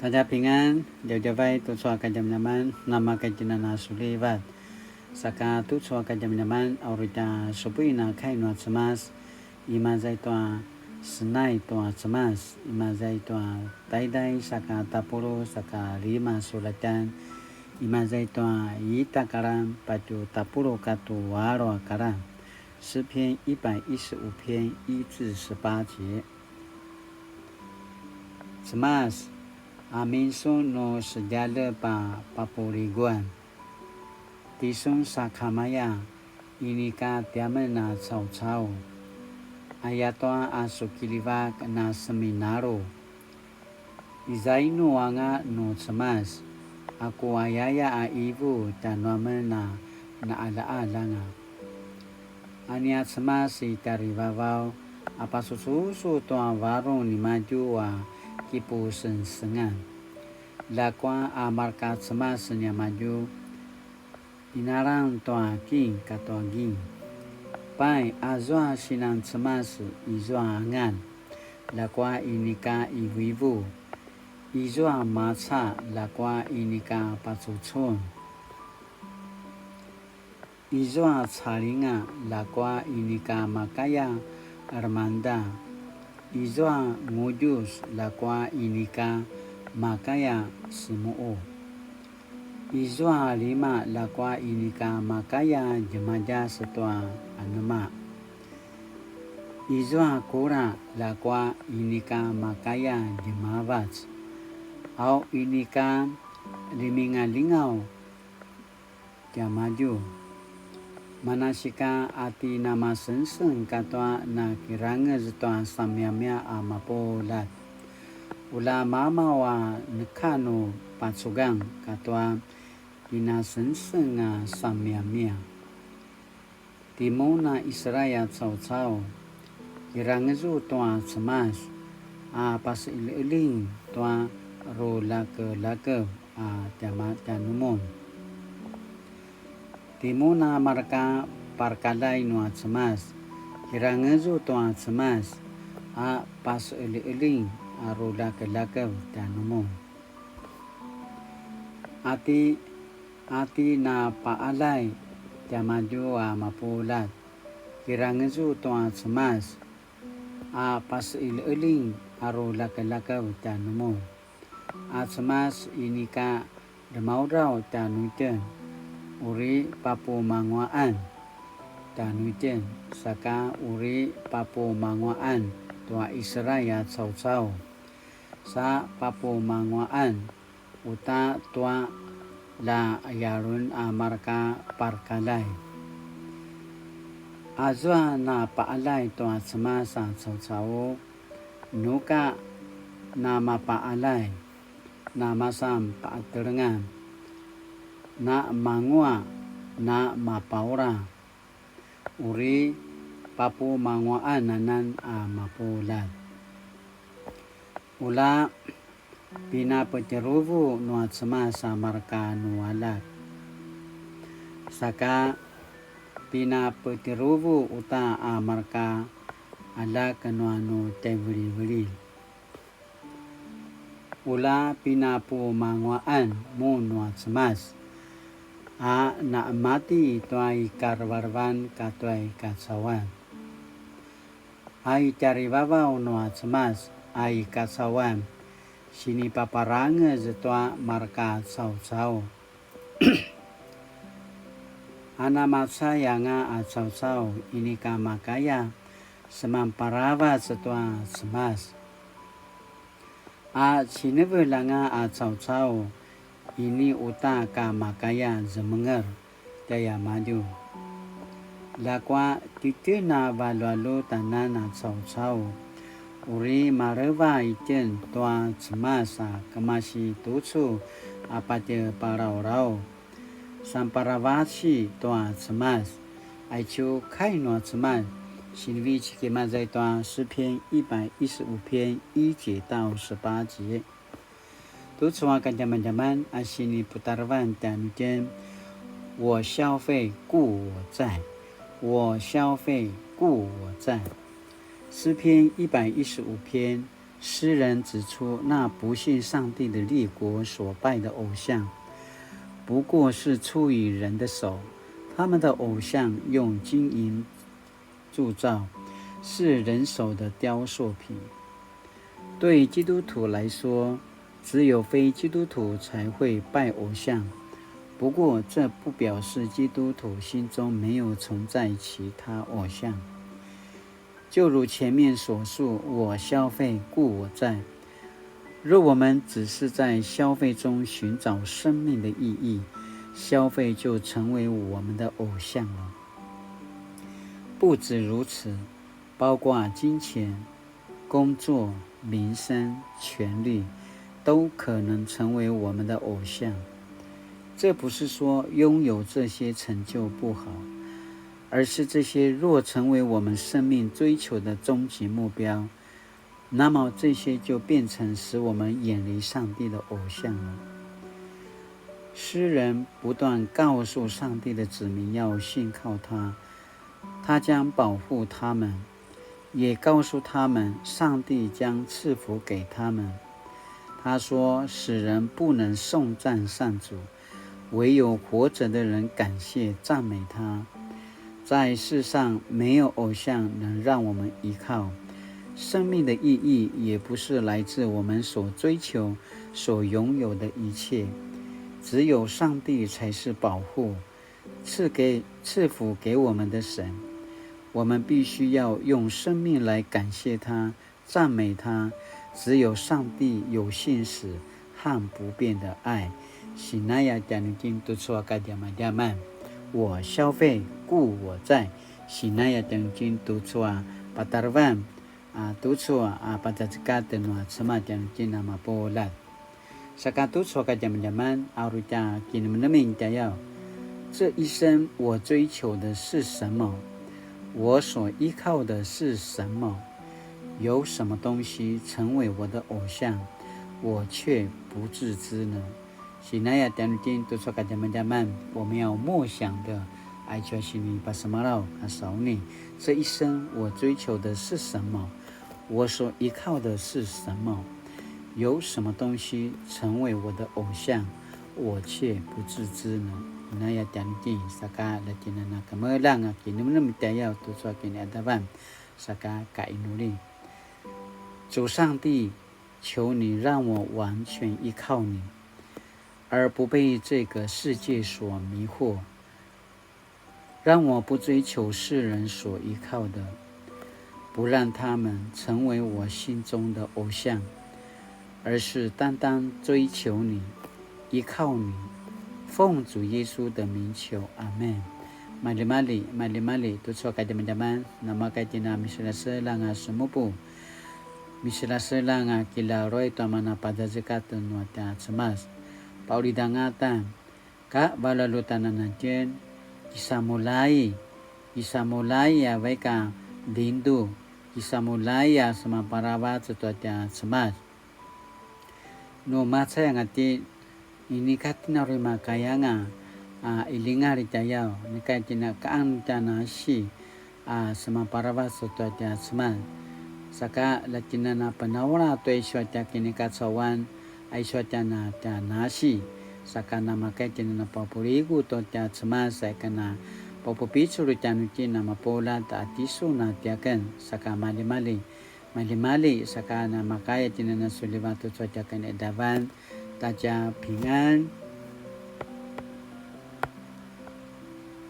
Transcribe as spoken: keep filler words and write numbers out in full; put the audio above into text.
大家平安, djavadjavay tucu a kadjamadjaman, namakatjinan a sulivat. Saka tucu a kadjamadjaman, a uri tja supuin a kai nua Cemas, imaza i tua Senai tua Cemas, imaza i tua taiday saka tapuluq saka lima sulatjan, imaza i tua ita karan patje tapuluq katua alu a karan. 诗篇一百一十五篇一至十八节。 Cemas, amin sun nu sedjalep a papuliguan. Tisun sakamaya, inika tiamen a caucau. Ayatua a su kiljivak na seminalu. Izainu anga nu Cemas, a ku ayaya a ivu tjanuamen a naqalaqal anga. A nia Cemas i tjarivavaw a pasususu tua varung nimadju a kipusengsengan. Ljakua a marka Cemas niamadju, inalang tua king katua ging. Pai, azua sinan Cemas izua angalj, ljakua inika ivuivu. Izua maca, ljakua inika pacucun. Izua calinga, ljakua inika makaya lemangeda. Izua ngudjus, ljakua inika makaya semuqu. Izua lima, ljakua inika makaya djemadjas tua anema. Izua kula, ljakua inika makaya djemavac. Au inika ljimingaljingaw tiamadju. Manasika a ti namasengseng katua nakirangez tua samiamia a mapuljat. Ulja mamaw a neka nu pacugang katua kinasengseng a samiamia. Timun a Israil a caucau, kirangezu tua Cemas a paseqeljiqeljing tua rulakelakev a tjama-, tjanumun. Timun a marka parakaljai nua Cemas, kirangezu tua Cemas a paseqeljiqeljing a rulakelakev tjanumun. A ti, a ti napaqaljai tiamadju a mapuljat, kirangezu tua Cemas a paseqeljiqeljing a rulakelakev tjanumun. A Cemas inika dremaudraw tjanuitjen, uri papumanguaqan tjanuitjen, saka uri papumanguaqan tua Israil a caucau, sa papumanguaqan uta tua lja Yarun a marka parakaljai. Azua napaqaljai tua Cemas a caucau, nuka namapaqaljai, namasan paqatelengan, namanguaq, namapaula, uri papumanguaqan anan a mapuljat. Ulja pinapetjeruvu nua Cemas a marka nu aljak. Saka pinapetjeruvu uta a marka aljak nua nu tjaivilivililj. Ulja pinapumanguaqan mun nua Cemas, a naqemati tua i karevaravan katua i kacauan. A i tjarivavaw nua Cemas a i kacauan, sinipaparangez tua marka caucau. A namacay anga a caucau inika makaya semanparavac tua Cemas. A cinevelj anga a caucau ini uta ka makaya zemenger tjaiamadju. Ljakua titjen a valjualjut anan a caucau, uri maleva itjen tua Cemas a kemasi tucu a patje palalaut. Sanparavaci tua Cemas. Aicu kai nua Cemas, sinivecik imaza i tua 诗篇一百一十五篇一节到十八节。 Tucu a kadjamadjaman a siniputarevan tjanuitjen, 我消费故我在，我消费故我在。诗篇一百一十五篇诗人指出，那不信上帝的列国所拜的偶像，不过是出于人的手，他们的偶像用金银铸造，是人手的雕塑品。对基督徒来说，只有非基督徒才会拜偶像。不过，这不表示基督徒心中没有存在其他偶像。就如前面所述，我消费，故我在。若我们只是在消费中寻找生命的意义，消费就成为我们的偶像了。不止如此，包括金钱、工作、名声、权力，都可能成为我们的偶像。这不是说拥有这些成就不好，而是这些若成为我们生命追求的终极目标，那么这些就变成使我们远离上帝的偶像了。诗人不断告诉上帝的子民要信靠他，他将保护他们，也告诉他们上帝将赐福给他们。他说，使人不能颂赞上主，唯有活着的人感谢赞美他。在世上没有偶像能让我们依靠，生命的意义也不是来自我们所追求、所拥有的一切，只有上帝才是保护、赐给、赐福给我们的神。我们必须要用生命来感谢他，赞美他。只有上帝有信实和不变的爱。Sinaya tjanuitjen tucu a kadjamadjaman. 我消费，故我在。Sinaya tjanuitjen tucu a patarevan, a, tucu a pacacekad nua Cemas tjanuitjen a mapuljat. Saka tucu a kadjamadjaman, a uri tja kinemenemen tjayaw. 这一生我追求的是什么？我所依靠的是什么？有什么东西成为我的偶像，我却不自知呢？Sinaya tjanuitjen tucu a kadjamadjaman, 我们要默想的，aicu a sinipasemalaw a sauni. 这一生我追求的是什么？我所依靠的是什么？有什么东西成为我的偶像，我却不自知呢？Sinaya tjanuitjen, saka la tjinana kemeljang a kinemenem tjayaw tucu a kiniadavan, saka kainuli. 主上帝，求你让我完全依靠你，而不被这个世界所迷惑。让我不追求世人所依靠的，不让他们成为我心中的偶像，而是单单追求你，依靠你。奉主耶稣的名求，阿们。Maljimalji, maljimalji, tucu a kadjamadjaman, namakay tjina miselaselang a semupu. Miselaselang a kilaruay tua mana pazazekatun nua tja Cemas. Paulidangatan, ka valalutananatjen, kisamulai, kisamulai a vaik a dindu, kisamulai a semaparavac tua tja Cemas. Nu macay anga ti, inika tjen a uri makayanga a ilingal i tjayaw, inika tjen a kaan tja nasi a semaparavac tua tja Cemas. Saka la tjinana penaula tua isua tja kinikacauan, a isua tjana tja nasi. Saka namakay tjinana papuligu tua tja Cemas, sa ikana papupicul tjanuitjen a mapuljat a tisun a tiaken, saka maljimalji. Maljimalji, saka namakaya tjinana sulivat tucu a tja kiniadavan, ta tja pingan.